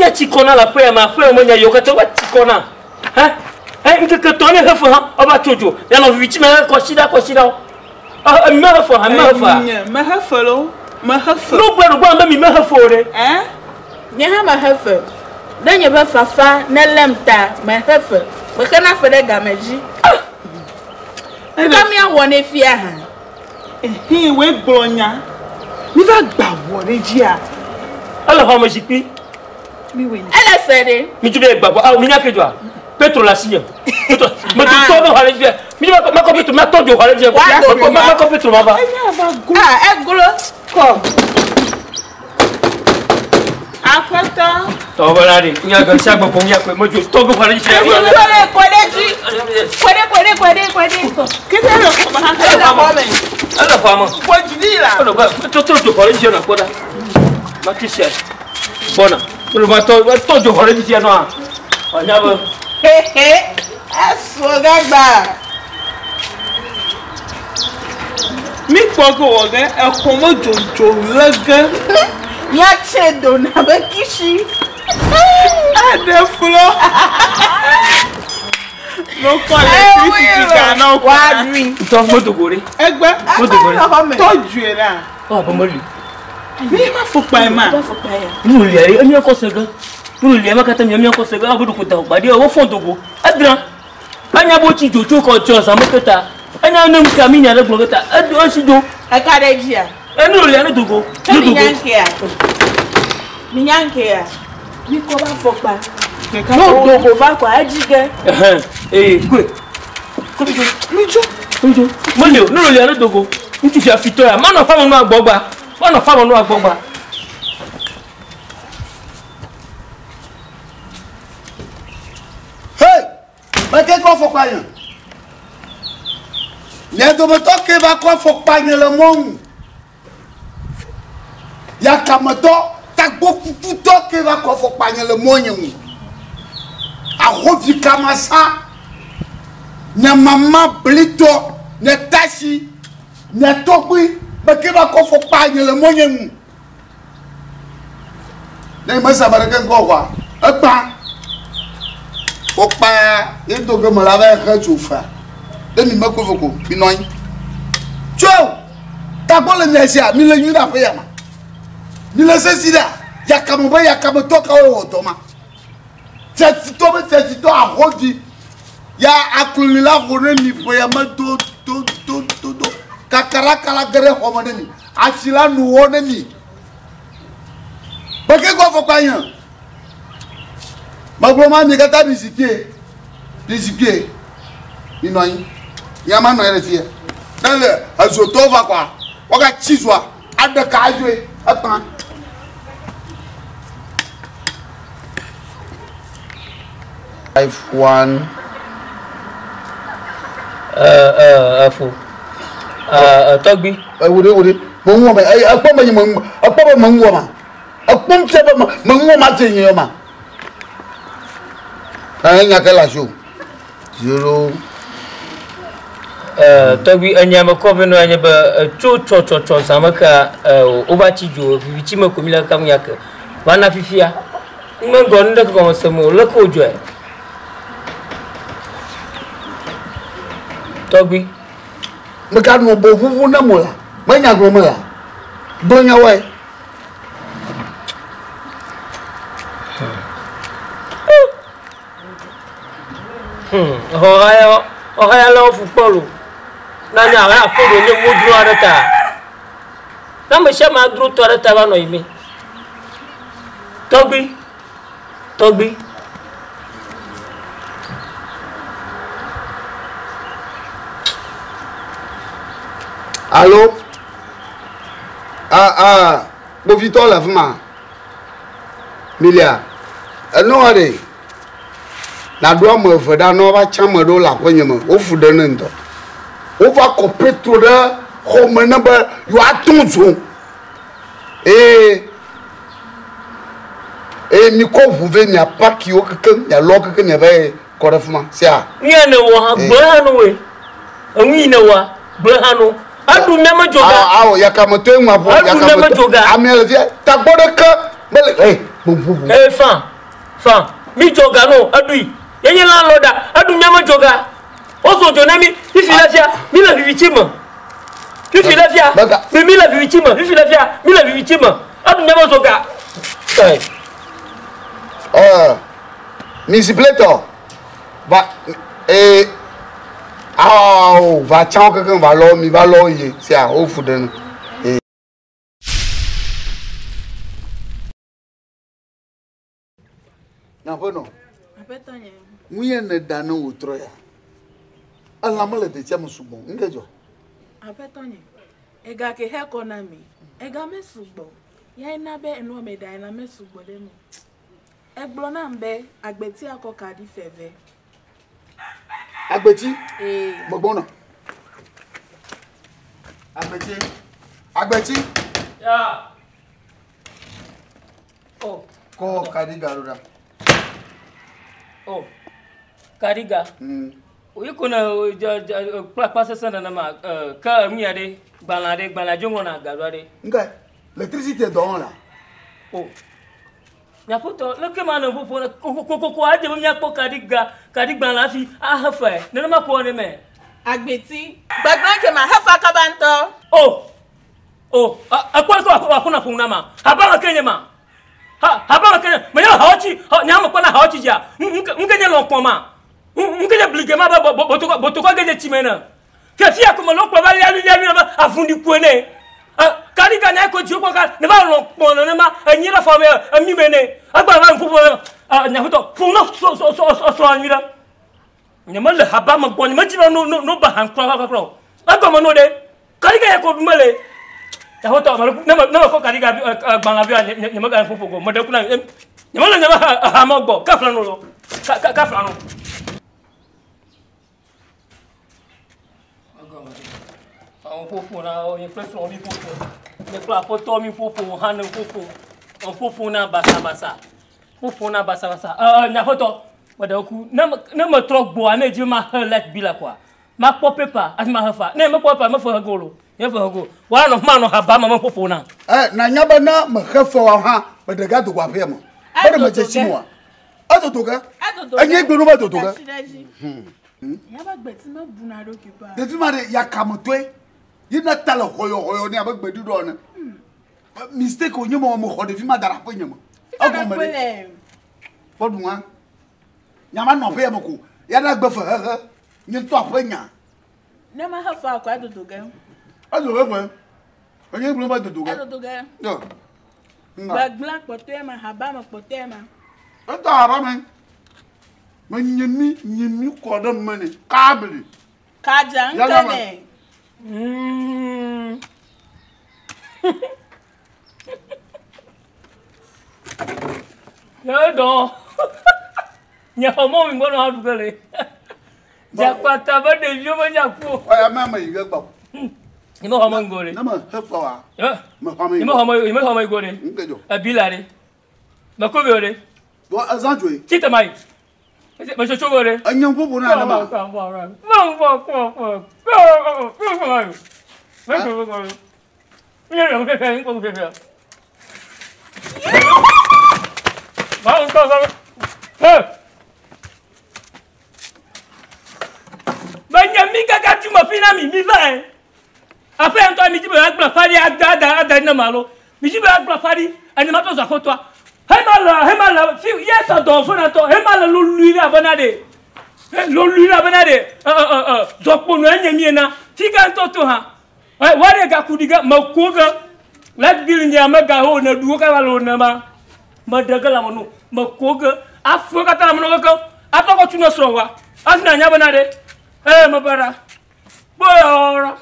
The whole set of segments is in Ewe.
Nya tsi kɔ na le aƒea me, aƒea me nya yiwo katã va tsi kɔ na. Hɛ? Hɛ ŋkeke tɔ ne hefe hã, eva tso dzo. Mianɔ viviti me kɔsiɖa kɔsiɖawo. Ɛ mi mehefe hã, mi mehefe hã. Nye mehefe lo, mehefe. Nu gblɔ nu gblɔ be mi mehefe o ɖe. Ɛ? Nye hã mehefe. Ɖe nye ƒe fafa nelém ta, mehefe. Mexena fe ɖe game dzi. Nuka míawɔ ne fia hã? Ehee, wòe gblɔ nya. Míva gba ʋɔ ɖe dzia? Ele xɔ me zikpui. Ele se ɖe. Mi dzi be gba ʋɔ. Awo, minya ke dzɔa? Petro le asinye. Petro, medo tɔ be xɔ ɖe dzi. Mi dzi be makɔ Petro, matɔ dzo xɔ ɖe dzi. Makɔ Petro mava. Ah, eglo kɔ. Aƒetɔ. Tɔgbe la ɖe, nya gbe sia gbe ƒom ya koe medzo tɔgbe xɔ ɖe dzi. Kɔ ɖe, kɔ ɖe dzi. Kɔ ɖe, kɔ ɖe, kɔ ɖe, kɔ ɖe. Kete ele xɔ me hafi. Ele xɔ me. Ele xɔ me. Kɔ dzi ɖi la. Ele xɔ me. Tɔ dzo xɔ ɖe dzi na kpɔ ɖa. Patricia gbɔna. Ele va tɔ tɔ dzo xɔ ɖe dzi nɔa. Ɔnya be. Hehe. Esuɔ gagba. Mi kpɔ ge wɔ ge exɔ me dzodzo lé ge. Míatse do na be kishi. Eɖe flɔ. Mekɔ electricity ga na wo. Woaɖui. Ŋutɔ medo go ɖe. Egbe. Medo go ɖe. Tɔ dzoe ɖa. Ɔ abe meli. Mi ma fɔkpa ma. Nu lia ye emiɔ kɔ se ge. Nu lia ma katã miɔ kɔ se ge. Abe ɖeko da gba ɖi wo fɔn do go. Edra. Enya be wotsi dzo tso kɔ tsɔ zã me ke ta. Enya ne ŋka mi nya ɖe gblɔ ke ta. Edo esi dzo. Eka ɖe dzia? Enu lia ne dogo. Ke mi nya ŋkea? Mi nya ŋkea? Mi kɔ va fɔkpa. No dogo va kɔa edzi ge. Ɛhɛn. Ee koe. Ko mi dzo. Mi dzo. Mi dzo. Meli o. Nu lia ne dogo. Ŋutsu fia fitɔ ya. Manɔ ƒame nu agbɔgba. Manɔ ƒame nu agbɔgba. Hey! Meke kɔ afɔkpa nye. Mia dometɔ ke va kɔ afɔkpa nye le mɔ ŋu. Yakametɔ tagbɔkukutɔ ke va kɔ afɔkpa nye le mɔ nye ŋu. Ahovi kamasa, nye mama blitɔ, nye tasi, nye tɔgbui, meke va kɔ afɔkpa nye le mɔ nye ŋu. Ne mese ame ɖeke ŋkɔ o ekpa. Wokpa ye do ge me la va he tso fa. Ne mi mekɔ vɔ ko mi nɔ anyi. Tso tagbɔ le mia sia mi le nyui ɖe aƒe ya ma. Mi le sesi ɖea yakame be yakame tɔ kawo wɔ dɔ ma. Fiasitɔ be fiasitɔ ahodzi ya akloli la ho ne mi ƒe ya me do do do do do kakaraka la ge ɖe xɔ me ne mi. Asi la nu wɔ ne mi. Beke kɔ afɔkpa nye. Megblɔ ma mi katã mi zikpie. Mi zikpie. Mi nɔ anyi. Mia ma nɔ anyi ɖe fia. Ne le ezotɔwo va kɔa, woagatsi zoa, aɖe ka adzoe ekpã. 5 1. Efo. Tɔgbi. Ewo ɖe wo ɖe. Me ŋu me ekpɔ me me ekpɔ be me ŋu ma. Ekpɔ ŋuti be me ŋu ma dze nye ma. Ɛ nya ke la so. 0. Tɔgbi enya me kɔ ve nɔ nye be tso tsɔ tsɔ tsɔ zã me ka wova tsi dzo viviti me ko mi le kam ya ke. Va na fifia. Me gɔ nu ɖe gɔme se mo le ko dzɔe. Tɔgbi. Meganɔ bo ʋuʋu ne mo la. Menya gblɔ me la. Gblɔ nya wɔe. Xɔhaya le wofu kpɔ lo. Na nya ala aƒe ɖo nye wodro aɖe ta. Na ame sia ame adro tɔ aɖe ta va nɔ yi mi. Tɔgbi. Tɔgbi. Alo. Ah ah. Kpovitɔ le afi ma. Milia. Enɔa ɖe. Naɖo ame eve ɖa ne woava tsa ame ɖewo le aƒenye me. Wofu ɖe ne ŋdɔ. Wova kɔ petro ɖe xɔ me ne be yewoatɔ dzo. Eye eye mikɔ ʋu vɛ mia paki wo kekeŋ, mialɔ wo kekeŋ miava yi kɔ ɖe fi ma. Sea? Nu ya nèwɔ hã, gblɔe hã no woe. Enu yi nèwɔa, gblɔe hã no. Eɖu mía me dzoga. Awo yakametɔe ŋu aƒo. Eɖu mía me dzoga. Amea le fia tagbɔ ɖeke mele. Ee, mo ʋuʋu. Ee, fan. Fan mi dzɔ ga no eɖui. Ye nye landlord a eɖu mía me dzɔ ga. Wozɔ dzɔ na mi fifi le fia mi le viviti me. Fifi le fia mi mi le viviti me. Fifi le fia mi le viviti me. Eɖu mía me dzɔ ga. Ɛɛ musicplator va ee awo va tsã wo kekeŋ va lɔ mi va lɔ ye sia wo fu ɖe nu. Ee. Nyaƒenɔ. Aƒetɔ nye. Nu ye ne ɖa ne wòtrɔ ya. Elã mele detsia me sugbɔ. Nu ke dzɔ? Aƒetɔ nye. Ega ke xe kɔ na mi. Ega me sugbɔ. Ya na be enua me ɖa elã me sugbɔ ɖe me. Egblɔ nam be agbeti akɔ kaɖi feve. Agbeti? Ee. Megbɔna. Agbeti. Agbeti. Ya. Oh. Kɔ kaɖi ga ɖo ɖa. Oh. Kaɖi ga. Oyi ko ne kpla kpa sese nenema ke enu ya ɖe gbalẽ ɖe gbalẽ dzo ŋlɔna ga ɖoa ɖe. Ŋke electricité dɔ wɔn la. Oh. Nyaƒetɔ leke ma ne ƒoƒo ne kokoko adze be míakpɔ kaɖi ga kaɖi gbalẽ hafi ahe fe nenema ko ne me. Agbeti gbegblẽ ke ma hefa kaba ŋutɔ. Oh. Oh, ekpɔ ko akɔ na ƒom na ma. Haba me ke nye ma. Ha haba me ke nye. Me nye hawo tsi, nya me kpɔ na hawo tsi dzia. Ŋke nye lɔkpɔ ma. Ŋke nye blige ma be botokɔ botokɔ ge nye tsi me ne. Fifia ko me lɔkpɔ va liali liali be avundi koe ne. Kaɖi ga nya ko dzi kpɔ ka ne va lɔkpɔ nenema enyi ɖe afɔ me emi me ne. Egba va ŋkuƒo nyaƒetɔ ƒom na sɔ sɔ sɔ sɔ anyi ɖe. Nye me le haba me gbɔ nye me dzi be no no no ba han kura kura o. Egɔme no ɖe. Kaɖi ga ya ko ɖu mele. Nyaƒetɔ ne me ne me kɔ kaɖi ga gbalẽ via nye nye me ga ƒoƒo go me ɖe ku na nye me le nye me ha me gbɔ ka fla no lo ka ka fla no. Àwọn ƒoƒo na nye kple srɔ̃ mi ƒoƒo nye kple aƒetɔ mi ƒoƒo hã ne ƒoƒo ƒoƒo na basabasa ƒoƒo na basabasa nyaƒetɔ meɖe ku ne ne me trɔ gbɔa ne dzi ma he light bill koa ma kpɔ paper hafi ma he fa ne me kpɔ paper me fe he go lo nye fe he go wa nɔ ma nɔ haba ma me ƒoƒo na. Ɛ na nya be ne me he fe wa hã me ɖe ga do go aƒea me. Be ɖe me dze tsi mua. Edodo ge. Enye gbe no be dodo ge. Ɖevi ma ɖe yakametɔe yi na ta le hɔyɔhɔyɔ ne abe gbeɖuɖɔ ene. Mistake wònye me me xɔ ɖevi ma da ɖe aƒe nye me. Egɔme ɖe. Kpɔ ɖu hã. Nya ma nɔ aƒea me ko. Ya na gbe fe hehe. Nye ŋutɔ aƒe nya. Ne ma he fa ko edodo ge. Edodo ge koe. Enye gblɔ be edodo ge. Edodo ge. Gbegblẽ kpɔtɔe ma, haba me kpɔtɔe ma. Etɔ haba me. Me nye mi, nye mi kɔ ɖe me ne. Kabli. Kadza ŋke ne. Ye dɔ. Nye xɔ mɔ mi gbɔ nɔ aɖu ge le. Dzakpata be ɖeviwo me nya ku o. Ɔya me ame yi ge gbɔ. Nye me xɔ me ŋgo ɖe. Ne me he fɔ wa. Me xɔ me. Nye me xɔ me, nye me xɔ me ŋgo ɖe. Ŋke dzɔ. Ebi la ɖe. Me ko vi o ɖe. Bɔn ezã dzoe. Tsi te ma yi. Me tsotso o ɖe. Enye ƒoƒo na ne ma. Menye mi kaka tu me fi na mi mi va ye. Aƒe ya ŋutɔ mi dzi be agblɔ fa ɖi ada ada ada ne ma lo. Mi dzi be agblɔ fa ɖi ene ma tɔ zɔ aƒetɔa. Hema le hema le fi ye sɔ dɔ fo na tɔ hema le lolui ɖe abe na ɖe. Lolui ɖe abe na ɖe. Zɔkpo nɔ enye mi ena. Fi ka ŋutɔ to hã. Wa ɖe gaku ɖi ge me ko ge. Light bill nye ame ga ho ne ɖu wo kaba le ne ma. Me ɖe ge le ame nu. Me ko ge. Afɔ katã le ame nu keke. Atɔ kɔ tu ne srɔ̃ wa. Hafi na nya be na ɖe. Me be ɖa. Kpɔ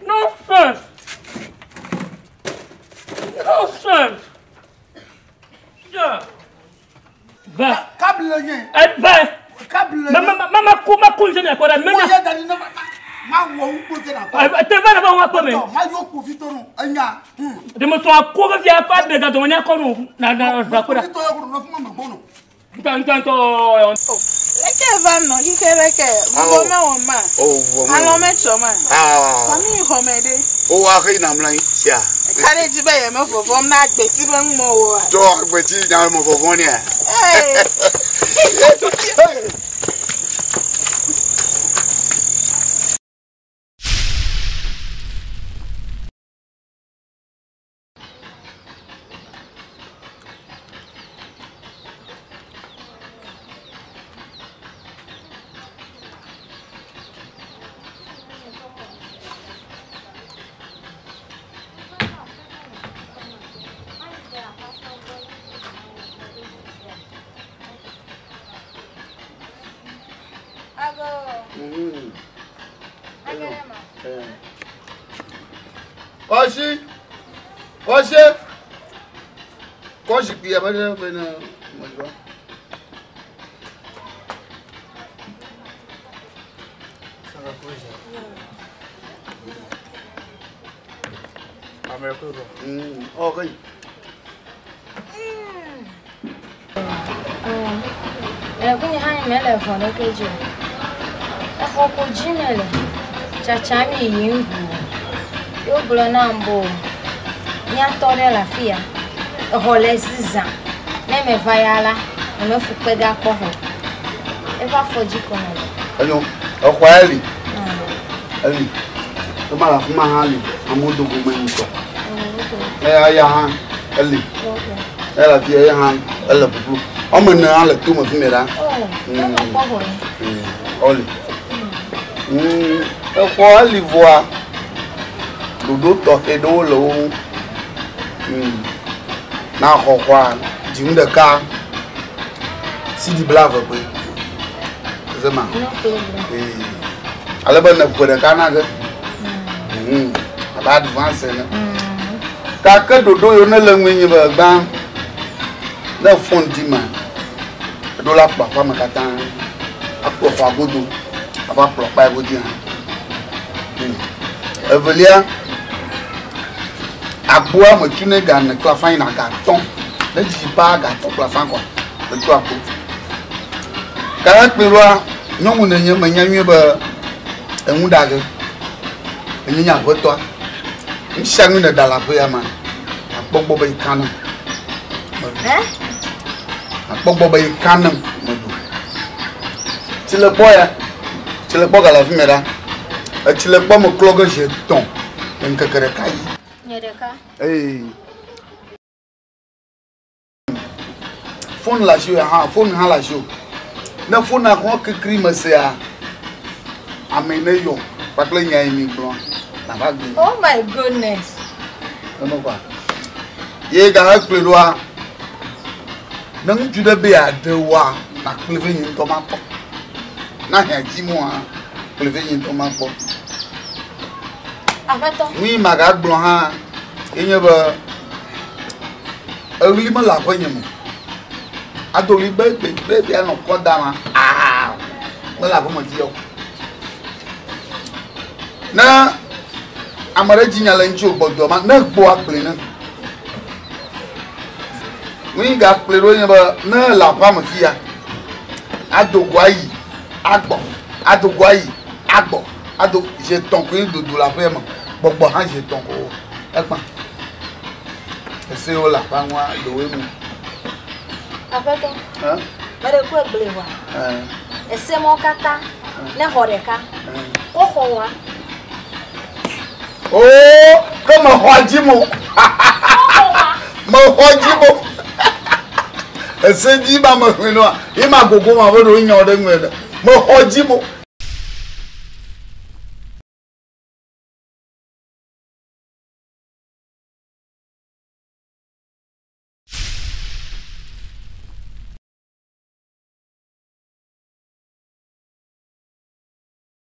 Nonsense. Nonsense. Yeah. Va. Kabli nye. Va. Kabli nye. Ma ma ma ko ma ko nse na kɔda. Mɛ na. Da ni ne ma ma wɔ ŋu kpo se na kɔ. Te va na ba wa kɔ me. Ma yɔ kpovitɔ nu enya. De me sɔn a ko bɛ fi a fa de ga dɔmɔ nya kɔ nu na na na ko da. Kpovitɔ yɔ ko nɔ fún ma gbɔ nɔ. Ntɔ ntɔ ntɔ. Leke va nɔ xixe leke? Vuvɔ mewɔ ma? Alɔ metsɔ ma? Xɔ mi yi xɔ me ɖe. O axe yina mlɔ anyi sia. Eka ɖe dzi be yeme vɔvɔm na agbeti be ŋumɔ oa? Tsɔ agbeti nya me vɔvɔ nea. Kɔsi, kɔsi, kɔsi kpuia be ɖe be ne mɔzɔ. Okay. Le kunye hã mele vɔ̃ ɖeke dzi o. Exɔ ko dzi mele. Tsatsa mi yiyim ʋuu. Ye wogblɔ nam be mía tɔ ɖe le afi ya. Exɔ le esi zã. Ne meva ya la, nyemefu kpe ge akpɔ xɔ o. Eƒe afɔ dzi ko mele. Enyo, exɔa eli. Eli. Ema le afi ma hã li. Amewo do go me ŋutɔ. Eya ya hã eli. Eya le afi ya hã ele ƒuƒlu. Wɔme ene hã le tome fi mi ɖa. Oli. Exɔ eli vɔa ɖoɖo tɔxɛ ɖewo le wo ŋu. Na xɔ xɔa dzinu ɖeka sidi blave koe. Zema. Ale be ne ƒe ɖeka na ge. Abe advance ene. Gake ɖoɖo yiwo ne le ŋue nye be gbã ne fon di ma eɖo la kplɔ aƒea me katã akplɔ xɔa godo ava kplɔ kpae godzi hã. Evelia agboa me tu ne ga ene kple afã yina ga atɔ̃. Ne didi paa ga atɔ̃ kple afã kɔa metu agbo. Gake kpɔe ɖoa nyɔnu nenye menya nyuie be enu ɖa ge. Enye nye aƒetɔa. Nu sia nu nèɖa le aƒea mea, akpɔ gbɔ be yi ka nam meɖu. Akpɔ gbɔ be yi ka nam meɖu. Tsilekpɔ ya, tsilekpɔ gale afi mɛ ɖa. Etsilekpɔ meklɔ ge zi etɔ̃ le ŋkeke ɖeka dzi. Nye ɖeka. Ee. Fon le asiwò hã, fon hã le asiwò. Ne fona xɔ kekri me sea, ame ne yɔ kpakple nya yi mi gblɔ nava gbe. Oh my goodness. Eme kɔa. Ye gahe kplɔe ɖoa, ne ŋutsu ɖe be yeaɖe woa, nakplɔe vɛ nye ŋutɔ makpɔ. Na hɛa dzi mɔa, kplɔe vɛ nye ŋutɔ makpɔ. Aƒetɔ. Nu yi magagblɔ hã ye nye be eɣli mele aƒenye me o. Ado ɣli be be be be anɔ kɔ dam aa mele aƒeme fia o. Ne ame ɖe dzi nya le ŋuti o gbɔdɔ ma ne gbɔ agblɔe ne. Nu yi gakplɔe ɖo nye be ne ele aƒea me fia ado go ayi agbɔ ado go ayi agbɔ ado zi etɔ̃ koe dodo le aƒea me gbɔgbɔ hã zi etɔ̃ ko ekpã. Ese yiwo le aƒea ŋua ɖewoe mu. Aƒetɔ, meɖe ku egblɔe vɔa, ese mɔwo katã ne xɔ ɖeka, ko xɔ wa. Oo, ke mexɔ dzi mo. Mexɔ dzi mo. Ese dzi ma mexlẽ nɔa, ye ma gogo ma be ɖewo nya ɖe ŋue ɖe. Mexɔ dzi mo.